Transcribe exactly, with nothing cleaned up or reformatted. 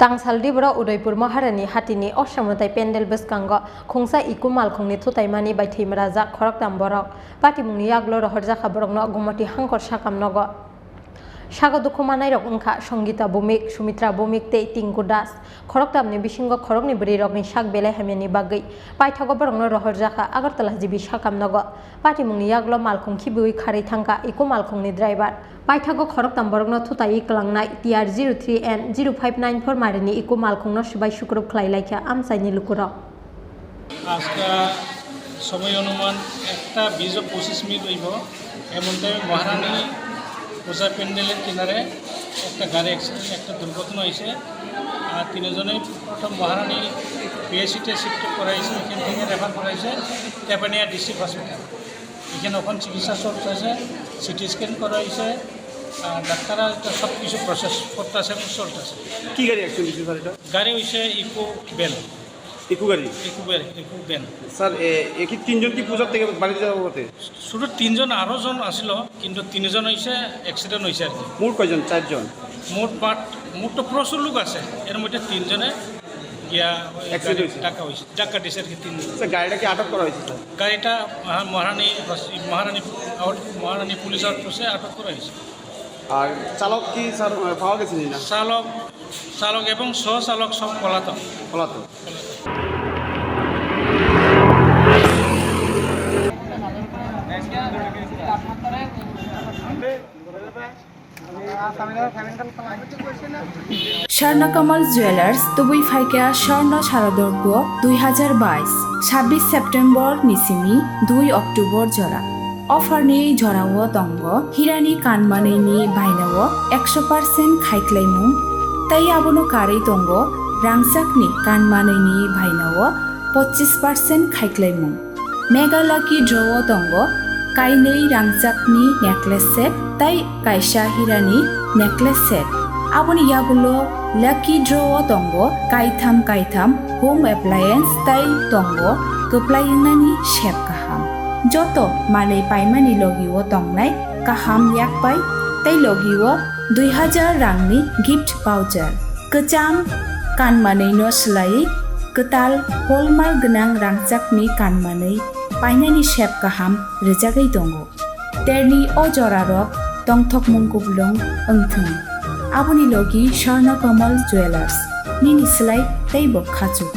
Tangsal Diboro Udaipur Maharani hatini Oshamatai Pendel bwskango khungsa Iko malkhungni thutaimani bai thwimrajak khoroktham borok. Patimungni yagulo rohorjakha borokno Gomoti Hangkor sakam nogo. Sago dukhu manairok wngkha Songita Bhumik, Sumitra Bhumik tei Tinku Das. Khoroktham ni bisingo khoroknwi bwrwi rokni sak belai hamyani bagwi paithago borokno rohorjakha Agartala G B sakam nogo. Patimungni yagulo malkhung khibiwi kharwi thangkha Iko malkhungni driver. Paithago khoroktham borokno thutaiwi kwlangnai T R zero three N zero five nine four marini Iko malkhungno swbai sukrub khlai laikha amchaini lukurok. আজকে সময় অনুমান একটা বিশ পঁচিশ মিনিট হইব। এমন টাইমে মহারানী পূজা প্যান্ডেলের কিনারে একটা গাড়ি অ্যাক্সিডেন্ট, একটা দুর্ঘটনা হয়েছে। আর তিনজনে প্রথম মহারানী পিএইচসিতে শিফট করা হয়েছে, এখান থেকে রেফার করা হয়েছে তেপানিয়া ডিস্ট্রিক্ট হসপিটাল। এখানে ওখানে চিকিৎসা চলতেছে, সিটি স্ক্যান করা হয়েছে। আর ডাক্তাররা এটা সব কিছু প্রসেস করতেছে এবং চলতেছে। কি গাড়ি অ্যাক্সিডেন্ট হয়েছে স্যার এটা? গাড়ি হয়েছে ইকো ভ্যান। ইকো গাড়ি? Eeco van, Eeco van. Sir, এ, এ কি তিনজন কি পূজার থেকে বাড়িতে যাওয়ার পথে? শুধু তিনজন, আরো জন আসিল, কিন্তু তিনজন হইছে অ্যাক্সিডেন্ট হইছে আর কি। মোট কয়জন? চারজন? মোট বাট, মোট তো প্রচুর লোক আছে, এর মধ্যে তিনজনে গিয়া ওই অ্যাক্সিডেন্ট গাড়ি হইছে? ধাক্কা হইছে, ধাক্কা দিছে আর কি তিনজন। স্যার, গাড়িটা কি আটক করা হয়েছে স্যার? গাড়িটা মহা-, মহারানী হস-, মহারানী আউট-, মহারানী পুলিশ আউটপোস্টে আটক করা হয়েছে। আর চালক কি স্যার, আহ, পাওয়া গেছে নি না? চালক, চালক এবং সহ চালক সব পলাতক। পলাতক। Swarna Kamal Jewellers, tubui phaikha Swarna Sharadorpo dui hazar bais, sabbish September ni simi dui October jora. Offer ni jorao tongo hirani kanmanwi ni bainao ekso percent khaiklaimung, tei abono karwi tongo rangchakni kanmanwi ni bainao pochis percent khaiklaimung. Mega Lucky Draw o tongo kainwi rangchakni necklace set tei kaisa hirani necklace set. Aboni yagulo Lucky Draw o tongo kaitham kaitham home appliance tei tongo kwplai wngnani sep kaham. Joto manwi paimani logi o tongnai kaham yakpai tei logi o dui hazar rangni gift voucher. Kwcham kanmanwi no swlaiwi kwtal hallmark gwnang rangchakni kanmanwi painani sep kaham rwjagwi tongo. Terni o jorarok tongthokmung kuplung wngthwng. Aboni logi Swarna Kamal Jewellers, nini swlai teibo khachuk.